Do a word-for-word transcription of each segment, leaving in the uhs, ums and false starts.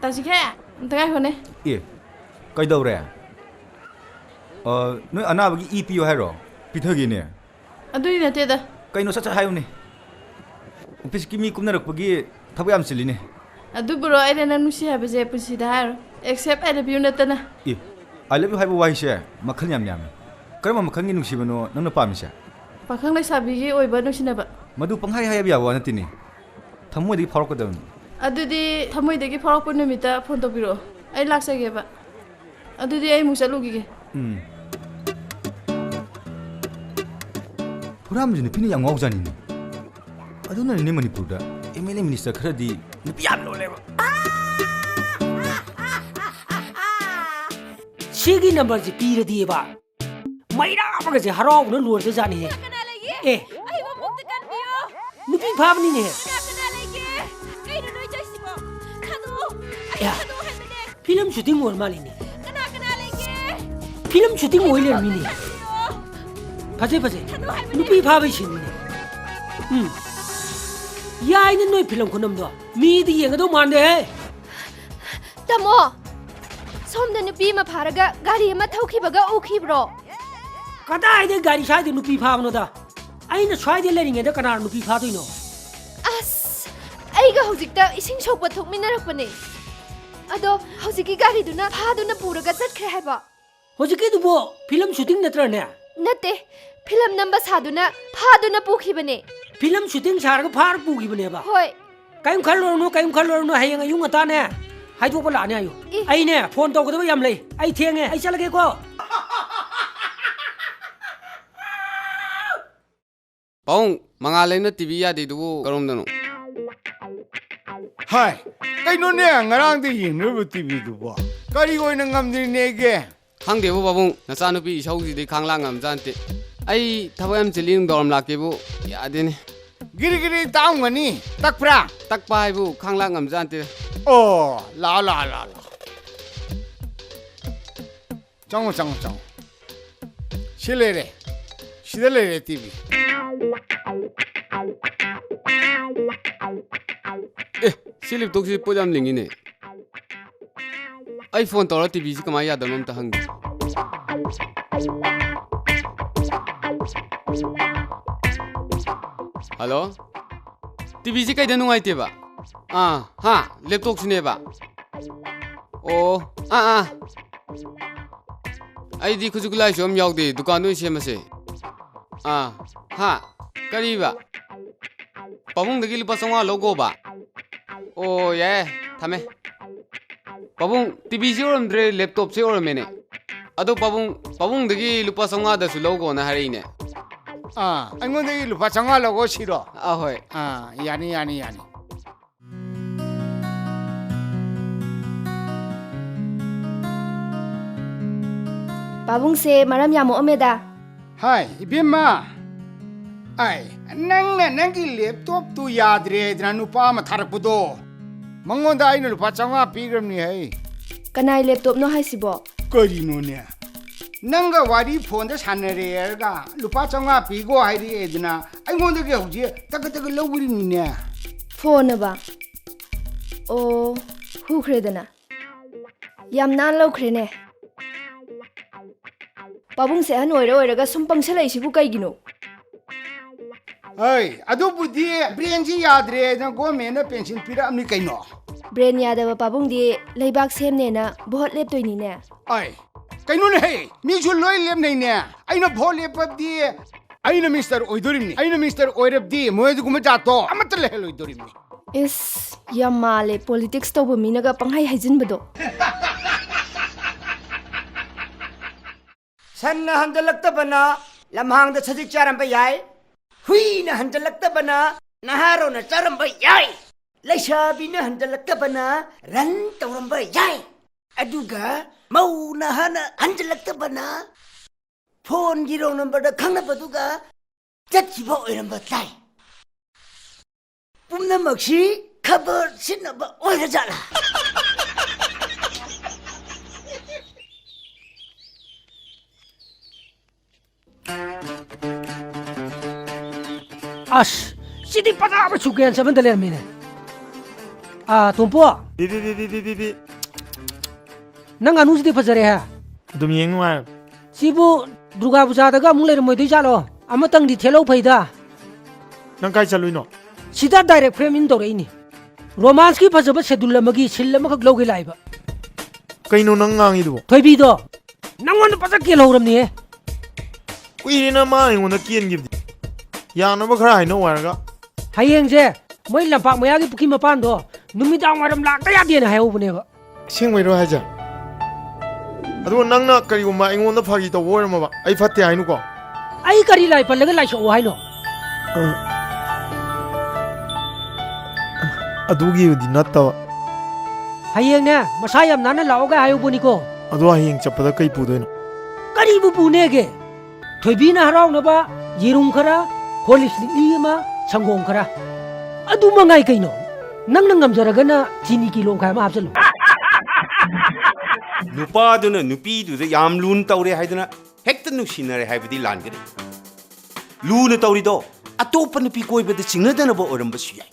ꯇꯥꯁꯤꯈꯦ, ꯑꯝꯇ ꯉꯥꯏꯈꯣꯅꯦ꯫ ꯑꯦ, ꯀꯩꯗꯧꯔꯦ? ꯑ, ꯅꯣꯏ ꯑꯅꯥꯕꯒꯤ ꯏ ꯄꯤꯌꯨ ꯍꯥꯏꯔꯣ? ꯄꯤꯊꯒꯦꯅꯦ꯫ ꯑꯗꯨꯗꯤ ꯅꯠꯇꯦꯗ꯫ ꯀꯩꯅꯣ, ꯁꯠ ꯁꯠ ꯍꯥꯏꯌꯨꯅꯦ꯫ ꯑꯣꯐꯤꯁꯀꯤ ꯃꯤ ꯀꯨꯝꯅꯔꯛꯄꯒꯤ ꯊꯕꯛ ꯌꯥꯝ ꯆꯤꯜꯂꯤꯅꯦ꯫ ꯑꯗꯨꯕꯨꯔꯣ, ꯑꯩꯅ ꯅꯪ ꯅꯨꯡꯁꯤ ꯍꯥꯏꯕꯁꯦ ꯄꯨꯟꯁꯤꯗ ꯍꯥꯏꯔꯣ꯫ Except I love you ꯅꯠꯇꯅ꯫ ꯑꯦ, I love you ꯍꯥꯏꯕ ꯋꯥꯍꯩꯁꯦ ꯃꯈꯜ ꯌꯥꯝ ꯌꯥꯝꯃꯤ꯫ ꯀꯔꯝꯕ ꯃꯈꯜꯒꯤ ꯅꯨꯡꯁꯤꯕꯅꯣ ꯅꯪꯅ ꯄꯥꯝꯃꯤꯁꯦ? ꯄꯥꯈꯪ ꯂꯩꯁꯥꯕꯤꯒꯤ ꯑꯣꯏꯕ ꯅꯨꯡꯁꯤꯅꯕ꯫ ꯃꯗꯨ ꯄꯪꯍꯥꯏ ꯍꯥꯏꯕ ꯌꯥꯕ ꯋꯥ ꯅꯠꯇꯦꯅꯦ꯫ ꯊꯃꯣꯏꯗꯒꯤ ꯐꯥꯎꯔꯛꯀꯗꯕꯅꯤ꯫ ꯑꯗꯨꯗꯤ ꯊꯃꯣꯏꯗꯒꯤ ꯐꯥꯎꯔꯛꯄ ꯅꯨꯃꯤꯠꯇ ꯐꯣꯟ ꯇꯧꯕꯤꯔꯛꯑꯣ꯫ ꯑꯩ ꯂꯥꯛꯆꯒꯦꯕ꯫ ꯑꯗꯨꯗꯤ ꯑꯩ ꯑꯃꯨꯛ ꯆꯠꯂꯨꯈꯤꯒꯦ꯫ ꯎꯝ꯫ ꯍꯨꯔꯥꯟꯕꯁꯦ ꯅꯨꯄꯤꯅ ꯌꯥꯝ ꯉꯥꯎꯖꯥꯅꯤꯅꯦ꯫ ꯑꯗꯨꯅꯅꯤꯅꯦ ꯃꯅꯤꯄꯨꯔꯗ ꯑꯦꯝ ꯑꯦꯜ ꯑꯦ ꯃꯤꯅꯤꯁꯇꯔ ꯈꯔꯗꯤ ꯅꯨꯄꯤ ꯌꯥꯝ ꯂꯣꯜꯂꯦꯕ꯫ ꯁꯤꯒꯤ ꯅꯝꯕꯔꯁꯤ ꯄꯤꯔꯗꯤꯕ ꯃꯩꯔꯥ ꯑꯃꯒꯁꯦ ꯍꯔꯥꯎꯕꯅ ꯂꯣꯏꯔꯗꯖꯥꯠꯅꯤꯍꯦ꯫ ꯀꯅꯥ ꯂꯩꯒꯦ? ꯑꯦ꯫ ꯑꯩꯕꯨ ꯑꯃꯨꯛꯇ ꯀꯟꯕꯤꯌꯣ꯫ ꯅꯨꯄꯤ ꯐꯥꯕꯅꯤꯅꯦꯍꯦ꯫ ꯀꯅꯥ, ꯀꯅꯥ ꯂꯩꯒꯦ? ꯀꯩꯅꯣ ꯅꯣꯏ ꯇꯧꯏꯁꯤꯕꯣ? ꯊꯥꯗꯣꯛꯑꯣ꯫ ꯑꯩ ꯑꯌꯥ꯫ ꯊꯥꯗꯣꯛꯑꯣ ꯍꯥꯏꯕꯅꯦ꯫ ꯐꯤꯂꯝ ꯁꯨꯇꯤꯡ ꯑꯣꯏꯔ ꯃꯥꯜꯂꯤꯅꯦ꯫ ꯀꯅꯥ, ꯀꯅꯥ ꯂꯩꯒꯦ? ꯐꯤꯂꯝ ꯁꯨꯇꯤꯡ ꯑꯣꯏ ꯂꯩꯔꯝꯃꯤꯅꯦ꯫ ꯀꯟꯕꯤꯌꯣ꯫ ꯐꯖꯩ, ꯐꯖꯩ꯫ ꯊꯥꯗꯣꯛꯑꯣ ꯍꯥꯏꯕꯅꯦ꯫ ꯅꯨꯄꯤ ꯐꯥꯕꯩ ꯁꯤꯟꯅꯤꯅꯦ꯫ ꯎꯝ꯫ ꯌꯥꯏꯅꯦ ꯅꯣꯏ ꯐꯤꯂꯝ ꯈꯨꯅꯝꯗꯣ꯫ ꯃꯤꯗꯤ ꯌꯦꯡꯒꯗꯧ ꯃꯥꯟꯗꯦꯍꯦ꯫ ꯇꯥꯃꯣ, ꯁꯣꯝꯗ ꯅꯨꯄꯤ ꯑꯃ ꯐꯥꯔꯒ ꯒꯥꯔꯤ ꯑꯃ ꯊꯧꯈꯤꯕꯒ ꯎꯈꯤꯕ꯭ꯔꯣ? ꯀꯗꯥꯏꯗꯩ ꯒꯥꯔꯤ ꯁ꯭ꯋꯥꯏꯗ ꯅꯨꯄꯤ ꯐꯥꯕꯅꯣꯗ? ꯑꯩꯅ ꯁ꯭ꯋꯥꯏꯗ ꯂꯩꯔꯤꯉꯩꯗ ꯀꯅꯥꯅ ꯅꯨꯄꯤ ꯐꯥꯗꯣꯏꯅꯣ? ꯑꯁ, ꯑꯩꯒ ꯍꯧꯖꯤꯛꯇ ꯏꯁꯤꯡ ꯁꯣꯛꯄ ꯊꯣꯛꯃꯤꯟꯅꯔꯛꯄꯅꯦ꯫ ꯑꯗꯣ ꯍꯧꯖꯤꯛꯀꯤ ꯒꯥꯔꯤꯗꯨꯅ ꯐꯥꯗꯨꯅ ꯄꯨꯔꯒ ꯆꯠꯈ꯭ꯔꯦ ꯍꯥꯏꯕ꯫ ꯍꯧꯖꯤꯛꯀꯤꯗꯨꯕꯨ ꯐꯤꯂꯝ ꯁꯨꯇꯤꯡ ꯅꯠꯇ꯭ꯔꯅꯦ? ꯅꯠꯇꯦ, ꯐꯤꯂꯝ ꯅꯝꯕ ꯁꯥꯗꯨꯅ ꯐꯥꯗꯨꯅ ꯄꯨꯈꯤꯕꯅꯦ꯫ ꯐꯤꯂꯝ ꯁꯨꯇꯤꯡ ꯁꯥꯔꯒ ꯐꯥꯔ ꯄꯨꯈꯤꯕꯅꯦꯕ? ꯍꯣꯏ꯫ ꯀꯔꯤꯝ ꯈꯜꯂꯨꯔꯅꯨ, ꯀꯔꯤꯝ ꯈꯜꯂꯨꯔꯅꯨ, ꯍꯌꯦꯡ ꯑꯌꯨꯛ ꯉꯟꯇꯥꯅꯦ ꯍꯥꯏꯗꯣꯛꯄ ꯂꯥꯛꯑꯅꯤ ꯍꯥꯏꯌꯨ꯫ ꯑꯦ꯫ ꯑꯩꯅꯦ ꯐꯣꯟ ꯇꯧꯒꯗꯕ ꯌꯥꯝ ꯂꯩ, ꯑꯩ ꯊꯦꯡꯉꯦ, ꯑꯩ ꯆꯠꯂꯒꯦꯀꯣ꯫ ꯄꯥꯕꯨꯡ, ꯃꯉꯥꯜ ꯂꯩꯅ ꯇꯤ ꯚꯤ ꯌꯥꯗꯦꯗꯨꯕꯨ ꯀꯔꯣꯝꯗꯅꯣ? ꯍꯥꯏ, ꯀꯩꯅꯣꯅꯦ, ꯉꯔꯥꯡꯗ ꯌꯦꯡꯅꯔꯤꯕ ꯇꯤ ꯚꯤꯗꯨꯕꯣ ꯀꯔꯤ ꯑꯣꯏꯅ ꯉꯝꯗ꯭ꯔꯤꯅꯦꯒꯦ? ꯈꯪꯗꯦꯕꯨ ꯄꯥꯕꯨꯡ, ꯅꯆꯥꯅꯨꯄꯤ ꯏꯁꯧꯁꯤꯗꯤ ꯈꯥꯡꯂꯥꯡ ꯉꯝꯖꯥꯟꯇꯦ꯫ ꯑꯩ ꯊꯕꯛ ꯌꯥꯝ ꯆꯤꯜꯂꯤ, ꯅꯨꯡꯗꯥꯡꯋꯥꯏꯔꯝ ꯂꯥꯛꯀꯦꯕꯨ ꯌꯥꯗꯦꯅꯦ꯫ ꯒꯤꯔꯤ ꯒꯤꯔꯤ ꯇꯥꯛꯑꯝꯒꯅꯤ꯫ ꯇꯛꯄ꯭ꯔꯥ? ꯇꯛꯄ ꯍꯥꯏꯕꯨ ꯈꯥꯡꯂꯥꯡ ꯉꯝꯖꯥꯟꯇꯦ꯫ ꯑꯣ, ꯂꯥꯛꯑꯣ, ꯂꯥꯛꯑꯣ, ꯂꯥꯛꯑꯣ, ꯂꯥꯛꯑꯣ꯫ ꯆꯪꯉꯣ, ꯆꯪꯉꯣ, ꯆꯪꯉꯣ꯫ ꯁꯤ ꯂꯩꯔꯦ꯫ ꯁꯤꯗ ꯂꯩꯔꯦ ꯇꯤ ꯚꯤ꯫ ꯑꯦ, ꯁꯤ ꯂꯦꯞꯇꯣꯞꯁꯤ ꯄꯣꯠ ꯌꯥꯝ ꯂꯤꯡꯉꯤꯅꯦ꯫ ꯑꯩ ꯐꯣꯟ ꯇꯧꯔ ꯇꯤ ꯚꯤꯁꯤ ꯀꯃꯥꯏꯅ ꯌꯥꯗꯕꯅꯣ ꯑꯝꯇ ꯍꯪꯒꯦ꯫ ꯍꯜꯂꯣ? ꯇꯤ ꯚꯤꯁꯤ ꯀꯩꯗ ꯅꯨꯡꯉꯥꯏꯇꯦꯕ? ꯑꯥ, ꯍꯥ? ꯂꯦꯞꯇꯣꯞꯁꯤꯅꯦꯕ? ꯑꯣ, ꯑꯥ, ꯑꯥ꯫ ꯑꯩꯗꯤ ꯈꯨꯠꯁꯨ ꯈꯨꯠꯂꯥꯏꯁꯨ ꯑꯝ ꯌꯥꯎꯗꯦ, ꯗꯨꯀꯥꯟꯗ ꯑꯣꯏꯅ ꯁꯦꯝꯃꯁꯦ꯫ ꯑꯥ, ꯍꯥ? ꯀꯔꯤꯕ? ꯄꯥꯕꯨꯡꯗꯒꯤ ꯂꯨꯄꯥ ꯆꯥꯝꯃꯉꯥ ꯂꯧꯒꯣꯕ? ꯑꯣ, ꯌꯥꯏ, ꯊꯝꯃꯦ꯫ ꯄꯥꯕꯨꯡ, ꯇꯤ ꯚꯤꯁꯤ ꯑꯣꯏꯔꯝꯗ꯭ꯔꯦ, ꯂꯦꯞꯇꯣꯞꯁꯤ ꯑꯣꯏꯔꯝꯃꯦꯅꯦ꯫ ꯑꯗꯣ ꯄꯥꯕꯨꯡ, ꯄꯥꯕꯨꯡꯗꯒꯤ ꯂꯨꯄꯥ ꯆꯥꯝꯃꯉꯥꯗꯁꯨ ꯂꯧꯒꯣꯅ ꯍꯥꯏꯔꯛꯏꯅꯦ꯫ ꯑꯥ, ꯑꯩꯉꯣꯟꯗꯒꯤ ꯂꯨꯄꯥ ꯆꯥꯝꯃꯉꯥ ꯂꯧꯒꯣ ꯁꯤꯔꯣ? ꯑꯥ, ꯍꯣꯏ꯫ ꯑꯥ, ꯌꯥꯅꯤ, ꯌꯥꯅꯤ, ꯌꯥꯅꯤ꯫ ꯄꯥꯕꯨꯡꯁꯦ ꯃꯔꯝ ꯌꯥꯝ ꯃꯣꯛꯑꯝꯃꯦꯗ꯫ ꯍꯥꯏ, ꯏꯕꯦꯝꯃ꯫ ꯑꯥꯏ, ꯅꯪꯅ ꯅꯪꯒꯤ ꯂꯦꯞꯇꯣꯞꯇꯨ ꯌꯥꯗ꯭ꯔꯦ ꯍꯥꯏꯗꯅ ꯅꯨꯄꯥ ꯑꯃ ꯊꯥꯔꯛꯄꯗꯣ, ꯃꯉꯣꯟꯗ ꯑꯩꯅ ꯂꯨꯄꯥ ꯆꯥꯝꯃꯉꯥ ꯄꯤꯈ꯭ꯔꯕꯅꯤ ꯍꯩ꯫ ꯀꯅꯥꯏ ꯂꯦꯞꯇꯣꯞꯅꯣ ꯍꯥꯏꯁꯤꯕꯣ? ꯀꯔꯤꯅꯣꯅꯦ? ꯅꯪꯒ ꯋꯥꯔꯤ ꯐꯣꯟꯗ ꯁꯥꯟꯅꯔꯦ ꯍꯥꯏꯔꯒ ꯂꯨꯄꯥ ꯆꯥꯝꯃꯉꯥ ꯄꯤꯒꯣ ꯍꯥꯏꯔꯛꯑꯦꯗꯅ ꯑꯩꯉꯣꯟꯗꯒꯤ ꯍꯧꯖꯤꯛ ꯇꯛ ꯇꯛ ꯂꯧꯈ꯭ꯔꯤꯅꯤꯅꯦ꯫ ꯐꯣꯟꯅꯕ? ꯑꯣ, ꯍꯨꯈ꯭ꯔꯦꯗꯅ꯫ ꯌꯥꯝ ꯅꯥꯟ ꯂꯧꯈ꯭ꯔꯦꯅꯦ꯫ ꯄꯥꯕꯨꯡꯁꯦ ꯑꯍꯟ ꯑꯣꯏꯔ ꯑꯣꯏꯔꯒ ꯁꯨꯝ ꯄꯪꯁꯜꯂꯛꯏꯁꯤꯕꯨ ꯀꯩꯒꯤꯅꯣ? ꯍꯩ, ꯑꯗꯨꯕꯨꯗꯤ ꯕ꯭ꯔꯦꯟꯁꯤ ꯌꯥꯗ꯭ꯔꯦꯅ ꯒꯣꯔꯃꯦꯟꯅ ꯄꯦꯟꯁꯤꯟ ꯄꯤꯔꯛꯑꯝꯅꯤ ꯀꯩꯅꯣ꯫ ꯕ꯭ꯔꯦꯟ ꯌꯥꯗꯕ ꯄꯥꯕꯨꯡꯗꯤ ꯂꯩꯕꯥꯛ ꯁꯦꯝꯅꯦꯅ ꯚꯣꯠ ꯂꯦꯞꯇꯣꯏꯅꯤꯅꯦ꯫ ꯑꯩ, ꯀꯩꯅꯣꯅꯦꯍꯦ, ꯃꯤꯁꯨ ꯂꯣꯏ ꯂꯦꯞꯅꯩꯅꯦ꯫ ꯑꯩꯅ ꯚꯣꯠ ꯂꯦꯞꯄꯗꯤ ꯑꯩꯅ ꯃꯤꯅꯤꯁꯇꯔ ꯑꯣꯏꯗꯣꯔꯤꯕꯅꯤ꯫ ꯑꯩꯅ ꯃꯤꯅꯤꯁꯇꯔ ꯑꯣꯏꯔꯕꯗꯤ ꯃꯣꯏ ꯑꯗꯨꯒꯨꯝꯕ ꯖꯥꯠꯇꯣ ꯑꯃꯠꯇ ꯂꯩꯍꯜꯂꯣꯏꯗꯣꯔꯤꯕꯅꯤ꯫ ꯏꯁ, ꯌꯥꯝ ꯃꯥꯜꯂꯦ ꯄꯣꯂꯤꯇꯤꯛꯁ ꯇꯧꯕ ꯃꯤꯅꯒ ꯄꯪꯍꯥꯏ ꯍꯥꯏꯖꯤꯟꯕꯗꯣ꯫ ꯁꯟꯅ ꯍꯟꯖꯜꯂꯛꯇꯕꯅ ꯂꯝꯍꯥꯡꯗ ꯁꯖꯤꯛ ꯆꯥꯔꯝꯕ ꯌꯥꯏ, ꯍꯨꯏꯅ ꯍꯟꯖꯜꯂꯛꯇꯕꯅ ꯅꯍꯥꯔꯣꯟꯅ ꯆꯥꯔꯝꯕ ꯌꯥꯏ, ꯂꯩꯁꯥꯕꯤꯅ ꯍꯟꯖꯜꯂꯛꯇꯕꯅ ꯔꯟ ꯇꯧꯔꯝꯕ ꯌꯥꯏ, ꯑꯗꯨꯒ ꯃꯧ ꯅꯍꯥꯅ ꯍꯟꯖꯜꯂꯛꯇꯕꯅ ꯐꯣꯟꯒꯤ ꯔꯣꯡ ꯅꯝꯕꯔꯗ ꯈꯪꯅꯕꯗꯨꯒ ꯆꯠꯈꯤꯕ ꯑꯣꯏꯔꯝꯕ ꯇꯥꯏ꯫ ꯄꯨꯝꯅꯃꯛꯁꯤ ꯈꯕꯔ ꯁꯤꯠꯅꯕ ꯑꯣꯏꯔꯖꯥꯠꯂꯥ? ꯑꯁ, ꯁꯤꯗꯤ ꯄꯖꯥ ꯑꯃ ꯁꯨꯀꯦꯟ ꯆꯥꯃꯟꯗ ꯂꯩꯔꯝꯃꯤꯅꯦ꯫ ꯑꯥ, ꯇꯣꯝꯄꯣ꯫ ꯕꯤ, ꯕꯤ, ꯕꯤ꯫ ꯅꯪ ꯉꯥꯅꯨꯁꯤꯗꯤ ꯐꯖꯔꯦꯍꯦ꯫ ꯑꯗꯨꯝ ꯌꯦꯡ ꯅꯨꯡꯉꯥꯏꯔꯕ꯫ ꯁꯤꯕꯨ ꯗꯨꯔꯒꯥ ꯄꯨꯖꯥꯗꯒ ꯑꯃꯨꯛ ꯂꯩꯔꯝꯃꯣꯏꯗꯣꯏ ꯖꯥꯠꯂꯣ? ꯑꯃꯇꯪꯗꯤ ꯊꯦꯠꯍꯧ ꯐꯩꯗ꯫ ꯅꯪ ꯀꯥꯏ ꯆꯠꯂꯨꯏꯅꯣ? ꯁꯤꯗ direct frame in ꯇꯧꯔꯛꯏꯅꯤ꯫ Romance ꯀꯤ ꯐꯖꯕ schedule ꯑꯃꯒꯤ scene ꯑꯃꯈꯛ ꯂꯧꯒꯦ ꯂꯥꯛꯏꯕ꯫ ꯀꯩꯅꯣ ꯅꯪ ꯉꯥꯡꯉꯤꯗꯨꯕꯣ? ꯊꯣꯏꯕꯤꯗꯣ ꯅꯪꯉꯣꯟꯗ ꯐꯖ ꯀꯦꯜꯍꯧꯔꯝꯅꯤꯍꯦ꯫ ꯀꯨꯏꯔꯦꯅ ꯃꯥ ꯑꯩꯉꯣꯟꯗ ꯀꯦꯟꯈꯤꯕꯗꯤ꯫ ꯌꯥꯅꯕ ꯈꯔ ꯍꯥꯏꯅꯧ ꯍꯥꯏꯔꯒ꯫ ꯍꯌꯦꯡꯁꯦ ꯃꯣꯏ ꯂꯝꯄꯥꯛ ꯃꯌꯥꯒꯤ ꯄꯨꯈ꯭ꯔꯤ ꯃꯄꯥꯟꯗꯣ ꯅꯨꯃꯤꯗꯥꯡ ꯋꯥꯏꯔꯝ ꯂꯥꯛꯇ ꯌꯥꯗꯦꯅ ꯍꯥꯏꯍꯧꯕꯅꯦꯕ꯫ ꯑꯁꯦꯡꯕꯩꯔꯣ ꯍꯥꯏꯁꯦ? ꯑꯗꯨꯒ ꯅꯪꯅ ꯀꯔꯤꯒꯨꯝꯕ ꯑꯩꯉꯣꯟꯗ ꯐꯥꯒꯤ ꯇꯧꯕ ꯑꯣꯏꯔꯝꯃꯕ, ꯑꯩ ꯐꯠꯇꯦ ꯍꯥꯏꯅꯨꯀꯣ꯫ ꯑꯩ ꯀꯔꯤ ꯂꯥꯏ ꯄꯜꯂꯒ ꯂꯥꯏꯁꯣꯛꯑꯣ ꯍꯥꯏꯅꯣ? ꯑꯗꯨꯒꯤꯕꯨꯗꯤ ꯅꯠꯇꯕ꯫ ꯍꯌꯦꯡꯅꯦ ꯃꯁꯥ ꯌꯥꯝ ꯅꯥꯟꯅ ꯂꯥꯛꯑꯣꯒ ꯍꯥꯏꯍꯧꯕꯅꯤꯀꯣ꯫ ꯑꯗꯣ ꯍꯌꯦꯡ ꯆꯠꯄꯗ ꯀꯩ ꯄꯨꯗꯣꯏꯅꯣ? ꯀꯔꯤꯕꯨ ꯄꯨꯅꯦꯒꯦ? ꯊꯣꯏꯕꯤꯅ ꯍꯔꯥꯎꯅꯕ ꯌꯦꯔꯨꯝ ꯈꯔ, Horlicks ꯂꯤꯛꯂꯤ ꯑꯃ, ꯁꯪꯒꯣꯝ ꯈꯔ꯫ ꯑꯗꯨ ꯃꯉꯥꯏ ꯀꯩꯅꯣ? ꯅꯪꯅ ꯉꯝꯖꯔꯒꯅ ꯆꯤꯅꯤ ꯀꯤꯂꯣ ꯃꯈꯥꯏ ꯑꯃ ꯍꯥꯞꯆꯜꯂꯨ꯫ ꯅꯨꯄꯥꯗꯨꯅ ꯅꯨꯄꯤꯗꯨꯗ ꯌꯥꯝ ꯂꯨꯅ ꯇꯧꯔꯦ ꯍꯥꯏꯗꯅ ꯍꯦꯛꯇ ꯅꯨꯡꯁꯤꯅꯔꯦ ꯍꯥꯏꯕꯗꯤ ꯂꯥꯟꯒꯅꯤ꯫ ꯂꯨꯅ ꯇꯧꯔꯤꯗꯣ ꯑꯇꯣꯞꯄ ꯅꯨꯄꯤ ꯀꯣꯏꯕꯗ ꯆꯤꯡꯅꯗꯅꯕ ꯑꯣꯏꯔꯝꯕꯁꯨ ꯌꯥꯏ꯫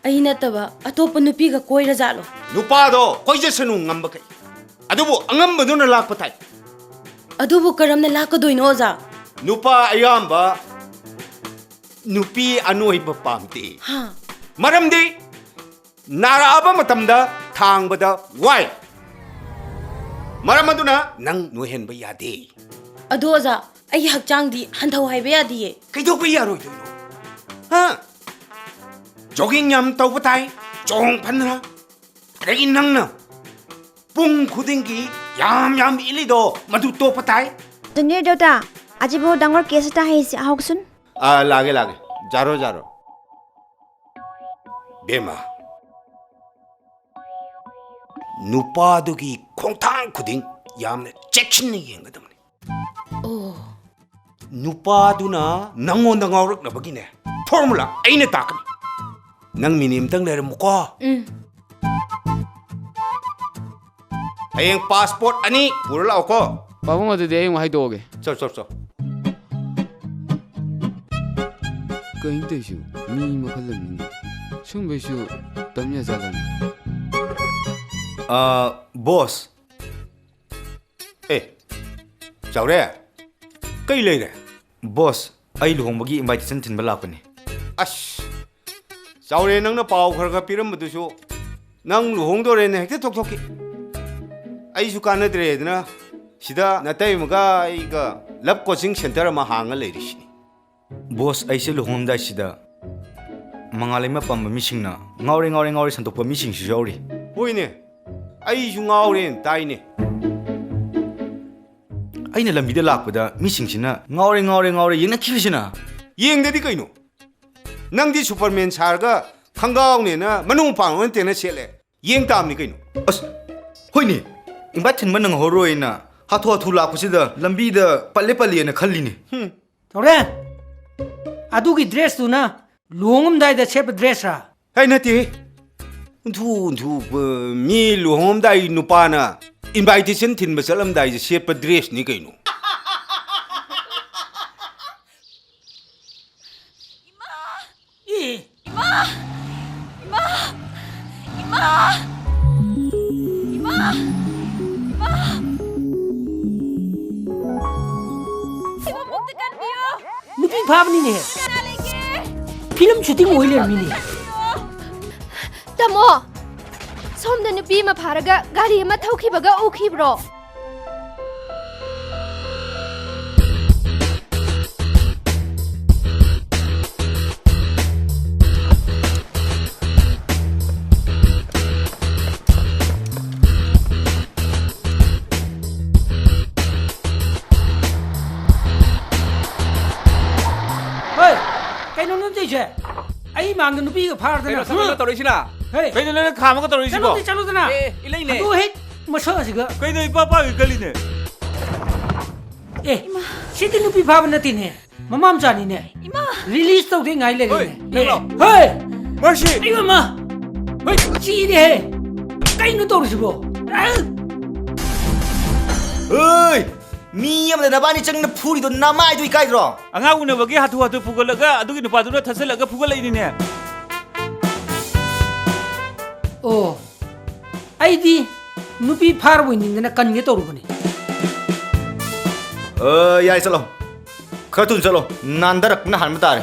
ꯑꯩ ꯅꯠꯇꯕ ꯑꯇꯣꯞꯄ ꯅꯨꯄꯤꯒ ꯀꯣꯏꯔꯖꯥꯠꯂꯣ? ꯅꯨꯄꯥꯗꯣ ꯀꯣꯏꯖꯁꯅꯨ ꯉꯝꯕꯈꯩ꯫ ꯑꯗꯨꯕꯨ ꯑꯉꯝꯕꯗꯨꯅ ꯂꯥꯛꯄ ꯇꯥꯏ꯫ ꯑꯗꯨꯕꯨ ꯀꯔꯝꯅ ꯂꯥꯛꯀꯗꯣꯏꯅꯣ, ꯑꯣꯖꯥ? ꯅꯨꯄꯥ ꯑꯌꯥꯝꯕ ꯅꯨꯄꯤ ꯑꯅꯣꯏꯕ ꯄꯥꯝꯗꯦ꯫ ꯍꯥ? ꯃꯔꯝꯗꯤ ꯅꯥꯔꯛꯑꯕ ꯃꯇꯝꯗ ꯊꯥꯡꯕꯗ ꯋꯥꯏ꯫ ꯃꯔꯝ ꯑꯗꯨꯅ ꯅꯪ ꯅꯣꯏꯍꯟꯕ ꯌꯥꯗꯦ꯫ ꯑꯗꯣ ꯑꯣꯖꯥ, ꯑꯩꯒꯤ ꯍꯛꯆꯥꯡꯗꯤ ꯍꯟꯊꯧ ꯍꯥꯏꯕ ꯌꯥꯗꯤꯌꯦ꯫ ꯀꯩꯗꯧꯕ ꯌꯥꯔꯣꯏꯗꯣꯏꯅꯣ? ꯍꯥ? Jogging ꯌꯥꯝ ꯇꯧꯕ ꯇꯥꯏ, ꯆꯣꯡ ꯐꯟꯗ꯭ꯔꯥ? ꯑꯗꯒꯤ ꯅꯪꯅ ꯄꯨꯡ ꯈꯨꯗꯤꯡꯒꯤ ꯌꯥꯝ ꯌꯥꯝ ꯏꯜꯂꯤꯗꯣ, ꯃꯗꯨ ꯇꯣꯛꯄ ꯇꯥꯏ꯫ জুনিয়ৰ দেউতা, আজি বহুত ডাঙৰ কেছ এটা আহিছে, আহকচোন। ꯑꯥ, ꯂꯥꯛꯑꯒꯦ, ꯂꯥꯛꯑꯒꯦ꯫ ꯖꯥꯔꯣ, ꯖꯥꯔꯣ꯫ ꯕꯦꯝꯃ, ꯅꯨꯄꯥꯗꯨꯒꯤ ꯈꯣꯡꯊꯥꯡ ꯈꯨꯗꯤꯡ ꯌꯥꯝꯅ ꯆꯦꯛꯁꯤꯟꯅ ꯌꯦꯡꯒꯗꯕꯅꯤ꯫ ꯑꯣ꯫ ꯅꯨꯄꯥꯗꯨꯅ ꯅꯪꯉꯣꯟꯗ ꯉꯥꯎꯔꯛꯅꯕꯒꯤꯅꯦ, formula ꯑꯩꯅ ꯇꯥꯛꯀꯅꯤ꯫ ꯅꯪ ꯃꯤꯅꯤꯠ ꯑꯝꯇꯪ ꯂꯩꯔꯝꯃꯨꯀꯣ꯫ ꯎꯝ꯫ ꯍꯌꯦꯡ passport ꯑꯅꯤ ꯄꯨꯔ ꯂꯥꯛꯑꯣꯀꯣ꯫ ꯄꯥꯕꯨꯡ, ꯑꯗꯨꯗꯤ ꯑꯩ ꯑꯃꯨꯛ ꯍꯥꯏꯗꯣꯛꯑꯒꯦ꯫ ꯆꯣ, ꯆꯣ, ꯆꯣ꯫ ꯀꯩꯅꯣ ꯇꯧꯏꯁꯤꯕꯨ? ꯃꯤ ꯃꯈꯜ ꯑꯃꯅꯤꯅꯦ꯫ ꯁꯨꯝꯕꯩꯁꯨ ꯇꯝ ꯌꯥꯖꯥꯠꯂꯅꯦ? ꯑ, boss, ꯑꯦ, ꯆꯥꯎꯔꯦ, ꯀꯩ ꯂꯩꯔꯦ? ꯕꯣꯁ, ꯑꯩ ꯂꯨꯍꯣꯡꯕꯒꯤ invitation ꯊꯤꯟꯕ ꯂꯥꯛꯄꯅꯤ꯫ ꯑꯁ, ꯆꯥꯎꯔꯦ, ꯅꯪꯅ ꯄꯥꯎ ꯈꯔ ꯈꯔ ꯄꯤꯔꯝꯕꯗꯨꯁꯨ, ꯅꯪ ꯂꯨꯍꯣꯡꯗꯣꯔꯦꯅ ꯍꯦꯛꯇ ꯊꯣꯛꯊꯣꯛꯈꯤ꯫ ꯑꯩꯁꯨ ꯀꯥꯟꯅꯗ꯭ꯔꯦꯗꯅ ꯁꯤꯗ ꯅꯇꯩꯃꯒ ꯑꯩꯒ love coaching center ꯑꯃ ꯍꯥꯡꯉ ꯂꯩꯔꯤꯁꯤꯅꯤ꯫ ꯕꯣꯁ, ꯑꯩꯁꯦ ꯂꯨꯍꯣꯡꯉꯝꯗꯥꯏꯁꯤꯗ ꯃꯉꯥꯜ ꯑꯃ ꯄꯥꯝꯕ ꯃꯤꯁꯤꯡꯅ ꯉꯥꯎꯔꯦ, ꯉꯥꯎꯔꯦ, ꯉꯥꯎꯔꯦ ꯁꯟꯗꯣꯛꯄ ꯃꯤꯁꯤꯡꯁꯨ ꯌꯥꯎꯔꯤ꯫ ꯍꯣꯏꯅꯦ, ꯑꯩꯁꯨ ꯉꯥꯎꯔꯦꯅ ꯇꯥꯏꯅꯦ꯫ ꯑꯩꯅ ꯂꯝꯕꯤꯗ ꯂꯥꯛꯄꯗ ꯃꯤꯁꯤꯡꯁꯤꯅ "ꯉꯥꯎꯔꯦ, ꯉꯥꯎꯔꯦ, ꯉꯥꯎꯔꯦ" ꯌꯦꯡꯅꯈꯤꯕꯁꯤꯅ꯫ ꯌꯦꯡꯗꯗꯤ ꯀꯩꯅꯣ? ꯅꯪꯗꯤ ꯁꯨꯄꯔꯃꯦꯟ ꯁꯥꯔꯒ ꯈꯪꯒꯥꯎꯅꯦꯅ ꯃꯅꯨꯡ ꯄꯥꯡ ꯑꯣꯟꯇꯦꯅ ꯁꯦꯠꯂꯦ꯫ ꯌꯦꯡ ꯇꯥꯕꯅꯤ ꯀꯩꯅꯣ꯫ ꯑꯁ, ꯍꯣꯏꯅꯦ, invite ꯊꯤꯟꯕ ꯅꯪꯍꯧꯔꯣꯏꯅ ꯍꯥꯊꯨ ꯍꯥꯊꯨ ꯂꯥꯛꯄꯁꯤꯗ ꯂꯝꯕꯤꯗ ꯄꯜꯂꯦ ꯄꯜꯂꯦꯅ ꯈꯜꯂꯤꯅꯦ꯫ ꯍꯨꯝ꯫ ꯊꯧꯔꯦꯟ, ꯑꯗꯨꯒꯤ dressꯇꯨꯅ ꯂꯨꯍꯣꯡꯉꯝꯗꯥꯏꯗ ꯁꯦꯠꯄ dressꯔꯥ? ꯍꯦ, ꯅꯠꯇꯦꯍꯦ꯫ ꯎꯟꯊꯨ, ꯎꯟꯊꯨ, ꯃꯤ ꯂꯨꯍꯣꯡꯉꯝꯗꯥꯏ ꯅꯨꯄꯥꯅ invitation ꯊꯤꯟꯕ ꯆꯠꯂꯝꯗꯥꯏꯗ ꯁꯦꯠꯄ dressꯅꯤ ꯀꯩꯅꯣ꯫ ꯏꯃꯥ! ꯑꯦ! ꯏꯃꯥ! ꯏꯃꯥ! ꯏꯃꯥ! ꯏꯃꯥ! ꯏꯃꯥ! ꯁꯤꯕꯨ ꯃꯨꯛꯇ ꯀꯟꯕꯤꯌꯨ! ꯅꯨꯄꯤ ꯐꯥꯕꯅꯤꯅꯦ꯫ ꯀꯅꯥ ꯂꯩꯒꯦ? Film shooting ꯑꯣꯏ ꯂꯩꯔꯝꯃꯤꯅꯦ꯫ ꯇꯥꯃꯣ, ꯁꯣꯝꯗ ꯅꯨꯄꯤ ꯑꯃ ꯐꯥꯔꯒ ꯒꯥꯔꯤ ꯑꯃ ꯊꯧꯈꯤꯕꯒ ꯎꯈꯤꯕ꯭ꯔꯣ? ꯍꯣꯏ, ꯀꯩꯅꯣ ꯅꯪ ꯇꯧꯔꯤꯁꯦ? ꯑꯩ ꯃꯥꯡꯗ ꯅꯨꯄꯤꯒ ꯐꯥꯔꯗꯅ꯫ ꯀꯩꯅꯣ ꯁꯛ ꯀꯩꯅꯣ ꯇꯧꯔꯛꯏꯁꯤꯅ? ꯍꯦ! ꯀꯩꯅꯣ ꯅꯪꯅ ꯈꯥꯝꯃꯒ ꯇꯧꯔꯛꯏꯁꯤꯕꯣ? ꯆꯠꯂꯣ, ꯆꯠꯂꯣꯗꯅ꯫ ꯑꯦ, ꯏꯂꯩꯅꯦ꯫ ꯑꯗꯨ ꯍꯦꯛ ꯃꯁꯛ ꯑꯁꯤꯒ꯫ ꯀꯩꯅꯣ ꯏꯄꯥ ꯄꯥꯒꯩ ꯀꯜꯂꯤꯅꯦ? ꯑꯦ, ꯁꯤꯗꯤ ꯅꯨꯄꯤ ꯐꯥꯕ ꯅꯠꯇꯦꯅꯦ, ꯃꯃꯥ ꯃꯆꯥꯅꯤꯅꯦ꯫ ꯏꯃꯥ! Release ꯇꯧꯗꯦ ꯉꯥꯏ ꯂꯩꯔꯦꯅꯦ꯫ ꯍꯣꯏ, ꯅꯪꯂꯣ? ꯑꯦ, ꯍꯣꯏ! ꯃꯔꯁꯤ! ꯑꯩ ꯃꯃꯥ! ꯍꯣꯏ, ꯁꯤꯔꯦꯍꯦ! ꯀꯩꯅꯣ ꯇꯧꯔꯤꯁꯤꯕꯣ? ꯑ! ꯍꯣꯏ! ꯃꯤ ꯑꯃꯗ ꯅꯕꯥꯅꯤ ꯆꯪꯅ ꯐꯨꯔꯤꯗꯣ ꯅꯃꯥꯏꯗꯣ ꯏꯀꯥꯏꯗ꯭ꯔꯣ? ꯑꯉꯥꯡ ꯎꯅꯕꯒꯤ ꯍꯥꯊꯨ ꯍꯥꯊꯨ ꯐꯨꯒꯠꯂꯒ ꯑꯗꯨꯒꯤ ꯅꯨꯄꯥꯗꯨꯅ ꯊꯠꯆꯜꯂꯒ ꯐꯨꯒꯠꯂꯛꯏꯅꯤꯅꯦ꯫ ꯑꯣ, ꯑꯩꯗꯤ ꯅꯨꯄꯤ ꯐꯥꯔꯕꯣꯏ ꯅꯤꯡꯗꯅ ꯀꯟꯒꯦ ꯇꯧꯔꯨꯕꯅꯤ꯫ ꯑ, ꯌꯥꯏ, ꯆꯠꯂꯣ꯫ ꯈꯔ ꯊꯨꯅ ꯆꯠꯂꯣ꯫ ꯅꯥꯟꯗꯔꯛꯄꯅ ꯍꯥꯟꯕ ꯇꯥꯔꯦ꯫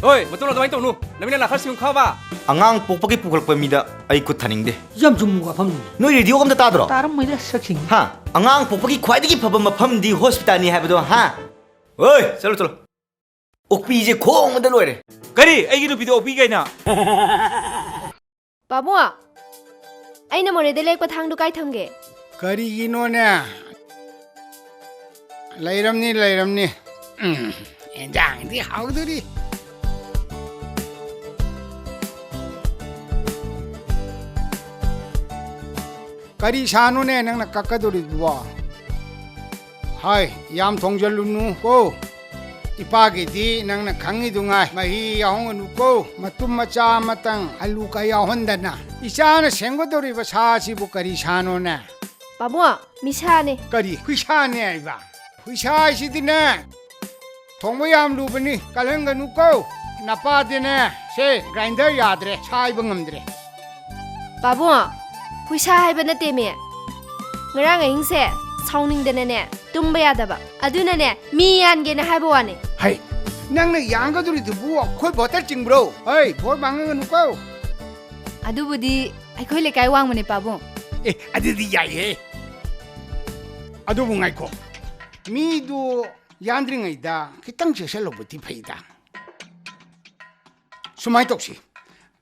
ꯍꯣꯏ, ꯃꯇꯨꯡ ꯑꯗꯨꯃꯥꯏꯅ ꯇꯧꯅꯨ꯫ ꯅꯃꯤꯠ ꯅꯅꯥ ꯈꯔ ꯁꯤꯡꯉꯨ ꯈꯪꯉꯕ? ꯑꯉꯥꯡ ꯄꯣꯛꯄꯒꯤ ꯄꯨꯈꯠꯂꯛꯄ ꯃꯤꯗ ꯑꯩ ꯈꯨꯠ ꯊꯥꯅꯤꯡꯗꯦ꯫ ꯌꯥꯝ ꯆꯨꯝꯕ ꯋꯥꯐꯝꯅꯤ꯫ ꯅꯣꯏ ꯔꯦꯗꯤꯑꯣꯒ ꯑꯝꯇ ꯇꯥꯗ꯭ꯔꯣ? ꯇꯥꯔꯝꯃꯣꯏꯗ, ꯁꯛꯁꯤꯡ꯫ ꯍꯥ? ꯑꯉꯥꯡ ꯄꯣꯛꯄꯒꯤ ꯈ꯭ꯋꯥꯏꯗꯒꯤ ꯐꯕ ꯃꯐꯝꯗꯤ ꯍꯣꯁꯄꯤꯇꯥꯜꯅꯤ ꯍꯥꯏꯕꯗꯣ, ꯍꯥ? ꯍꯣꯏ, ꯆꯠꯂꯣ, ꯆꯠꯂꯣ꯫ ꯑꯣꯛꯄꯤꯁꯦ ꯈꯣꯡꯕꯗ ꯂꯣꯏꯔꯦ꯫ ꯀꯔꯤ? ꯑꯩꯒꯤ ꯅꯨꯄꯤꯗꯣ ꯑꯣꯛꯄꯤ ꯀꯩꯅ? ꯄꯥꯕꯨꯡ, ꯑꯩꯅ ꯃꯣꯔꯦꯗ ꯂꯦꯛꯄ ꯊꯥꯡꯗꯨ ꯀꯥꯏ ꯊꯝꯒꯦ? ꯀꯔꯤꯒꯤꯅꯣꯅꯦ? ꯂꯩꯔꯝꯅꯤ, ꯂꯩꯔꯝꯅꯤ꯫ ꯎꯝ, ꯏꯟꯖꯥꯡꯗꯤ ꯍꯥꯎꯗꯣꯔꯤ꯫ ꯀꯔꯤ ꯁꯥꯅꯣꯅꯦ ꯅꯪꯅ ꯀꯛꯀꯗꯧꯔꯤꯗꯨꯕꯣ? ꯍꯥꯏ, ꯌꯥꯝ ꯊꯣꯡꯖꯜꯂꯨꯅꯨ ꯀꯣ꯫ ꯏꯄꯥꯒꯤꯗꯤ ꯅꯪꯅ ꯈꯪꯉꯤꯗꯨꯉꯥꯏ, ꯃꯍꯤ ꯌꯥꯎꯍꯟꯒꯅꯨ ꯀꯣ꯫ ꯃꯇꯨꯝ ꯃꯆꯥ ꯑꯃꯇꯪ ꯑꯂꯨ ꯀ ꯌꯥꯎꯍꯟꯗꯅ꯫ ꯏꯆꯥꯅ ꯁꯦꯝꯒꯗꯧꯔꯤꯕ ꯁꯥꯁꯤꯕꯨ ꯀꯔꯤ ꯁꯥꯅꯣꯅꯦ? ꯄꯥꯕꯨꯡ, ꯃꯤꯁꯥꯅꯦ꯫ ꯀꯔꯤ? ꯍꯨꯏꯁꯥꯅꯦ ꯍꯥꯏꯕ? ꯍꯨꯏꯁꯥ ꯍꯥꯏꯁꯤꯗꯤꯅꯦ, ꯊꯣꯡꯕ ꯌꯥꯝ ꯂꯨꯕꯅꯤ, ꯀꯜꯍꯟꯒꯅꯨ ꯀꯣ꯫ ꯅꯄꯥꯗꯤꯅꯦ, ꯁꯦ, ꯒ꯭ꯔꯥꯏꯟꯗꯔ ꯌꯥꯗ꯭ꯔꯦ, ꯁꯥꯏꯕ ꯉꯝꯗ꯭ꯔꯦ꯫ ꯄꯥꯕꯨꯡ, ꯍꯨꯏꯁꯥ ꯍꯥꯏꯕ ꯅꯠꯇꯦꯃꯤ꯫ ꯉꯔꯥꯡ ꯑꯍꯤꯡꯁꯦ ꯁꯥꯎꯅꯤꯡꯗꯅꯅꯦ, ꯇꯨꯝꯕ ꯌꯥꯗꯕ꯫ ꯑꯗꯨꯅꯅꯦ, ꯃꯤ ꯌꯥꯟꯒꯦꯅ ꯍꯥꯏꯕ ꯋꯥꯅꯤ꯫ ꯍꯩ, ꯅꯪꯅ ꯌꯥꯟꯒꯗꯧꯔꯤꯗꯨꯕꯨ ꯑꯩꯈꯣꯏ ꯚꯣꯇꯔ ꯆꯤꯡꯕ꯭ꯔꯣ? ꯍꯩ, ꯚꯣꯠ ꯃꯥꯡꯍꯟꯒꯅꯨꯀꯣ꯫ ꯑꯗꯨꯕꯨꯗꯤ ꯑꯩꯈꯣꯏ ꯂꯩꯀꯥꯏ ꯋꯥꯡꯃꯅꯦ, ꯄꯥꯕꯨꯡ꯫ ꯑꯦ, ꯑꯗꯨꯗꯤ ꯌꯥꯏꯍꯦ꯫ ꯑꯗꯨꯕꯨ ꯉꯥꯏꯈꯣ, ꯃꯤꯗꯨ ꯌꯥꯟꯗ꯭ꯔꯤꯉꯩꯗ ꯈꯤꯇꯪ ꯆꯦꯛꯁꯤꯜꯍꯧꯕꯗꯤ ꯐꯩꯗ꯫ ꯁꯨꯃꯥꯏꯅ ꯇꯧꯁꯤ,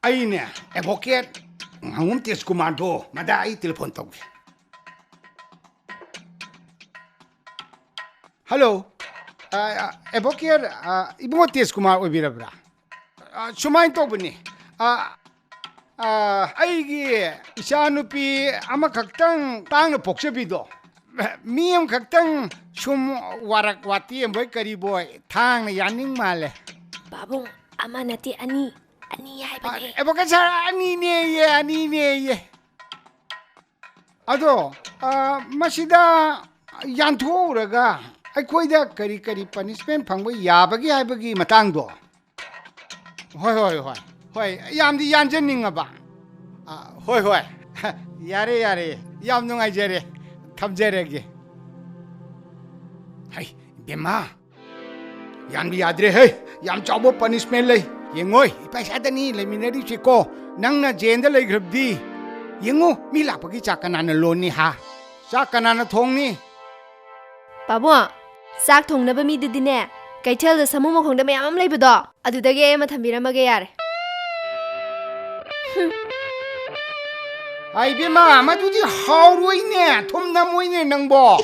ꯑꯩꯅꯦ ꯑꯦꯗꯚꯣꯀꯦꯠ ꯉꯥꯉꯣꯝ ꯇꯦꯖꯀꯨꯃꯥꯔꯗꯣ ꯃꯗꯥ ꯑꯩ ꯇꯦꯂꯤꯐꯣꯟ ꯇꯧꯒꯦ꯫ ꯍꯜꯂꯣ, ꯑ, ꯑ, ꯑꯦꯗꯚꯣꯀꯦꯠ, ꯑ, ꯏꯕꯨꯡꯉꯣ ꯇꯦꯖꯀꯨꯃꯥꯔ ꯑꯣꯏꯕꯤꯔꯕ꯭ꯔꯥ? ꯑ, ꯁꯨꯃꯥꯏꯅ ꯇꯧꯕꯅꯤ, ꯑ, ꯑ, ꯑꯩꯒꯤ ꯏꯆꯥꯅꯨꯄꯤ ꯑꯃꯈꯛꯇꯪ ꯇꯥꯡꯅ ꯄꯣꯛꯆꯕꯤꯗꯣ, ꯃꯤ ꯑꯃꯈꯛꯇꯪ ꯁꯨꯝ ꯋꯥꯔꯛ ꯋꯥꯇꯦꯝꯕꯣꯏ ꯀꯔꯤꯕꯣꯏ ꯊꯥꯡꯅ ꯌꯥꯅꯤꯡ ꯃꯥꯜꯂꯦ꯫ ꯄꯥꯕꯨꯡ, ꯑꯃ ꯅꯠꯇꯦ, ꯑꯅꯤ, ꯑꯅꯤ ꯍꯥꯏꯕꯅꯦ꯫ ꯑꯦꯗꯚꯣꯀꯦꯠ ꯁꯥꯔ, ꯑꯅꯤꯅꯦꯌꯦ, ꯑꯅꯤꯅꯦꯌꯦ꯫ ꯑꯗꯣ, ꯑ, ꯃꯁꯤꯗ ꯌꯥꯟꯊꯣꯛꯎꯔꯒ ꯑꯩꯈꯣꯏꯗ ꯀꯔꯤ ꯀꯔꯤ ꯄꯅꯤꯁꯃꯦꯟ ꯐꯪꯕ ꯌꯥꯕꯒꯦ ꯍꯥꯏꯕꯒꯤ ꯃꯇꯥꯡꯗꯣ꯫ ꯍꯣꯏ, ꯍꯣꯏ, ꯍꯣꯏ꯫ ꯍꯣꯏ, ꯌꯥꯝꯗꯤ ꯌꯥꯟꯖꯅꯤꯡꯉꯕ꯫ ꯑ, ꯍꯣꯏ, ꯍꯣꯏ꯫ ꯌꯥꯔꯦ, ꯌꯥꯔꯦ꯫ ꯌꯥꯝ ꯅꯨꯡꯉꯥꯏꯖꯔꯦ꯫ ꯊꯝꯖꯔꯒꯦ꯫ ꯍꯩ, ꯏꯕꯦꯝꯃ, ꯌꯥꯝꯗꯤ ꯌꯥꯗ꯭ꯔꯦ ꯍꯩ꯫ ꯌꯥꯝ ꯆꯥꯎꯕ ꯄꯅꯤꯁꯃꯦꯟ ꯂꯩ꯫ ꯌꯦꯡꯉꯣꯏ, ꯏꯄꯥ ꯏꯁꯥꯗꯅꯤ ꯂꯩꯃꯤꯟꯅꯔꯤꯁꯤꯀꯣ꯫ ꯅꯪꯅ ꯖꯦꯟꯗ ꯂꯩꯈ꯭ꯔꯕꯗꯤ ꯌꯦꯡꯉꯨ, ꯃꯤ ꯂꯥꯛꯄꯒꯤ ꯆꯥꯛ ꯀꯅꯥꯅ ꯂꯣꯟꯅꯤ ꯍꯥ? ꯆꯥꯛ ꯀꯅꯥꯅ ꯊꯣꯡꯅꯤ? ꯄꯥꯕꯨꯡ, ꯆꯥꯛ ꯊꯣꯡꯅꯕ ꯃꯤꯗꯨꯗꯤꯅꯦ, ꯀꯩꯊꯦꯜꯗ ꯁꯥꯃꯨ ꯃꯈꯣꯡꯗ ꯃꯌꯥꯝ ꯑꯃ ꯂꯩꯕꯗꯣ, ꯑꯗꯨꯗꯒꯤ ꯑꯩ ꯑꯃ ꯊꯝꯕꯤꯔꯝꯃꯒꯦ ꯌꯥꯔꯦ꯫ ꯍꯥꯏ ꯏꯕꯦꯝꯃ, ꯃꯗꯨꯗꯤ ꯍꯥꯎꯔꯣꯏꯅꯦ, ꯊꯨꯝ ꯅꯝꯃꯣꯏꯅꯦ ꯅꯪꯕꯣ꯫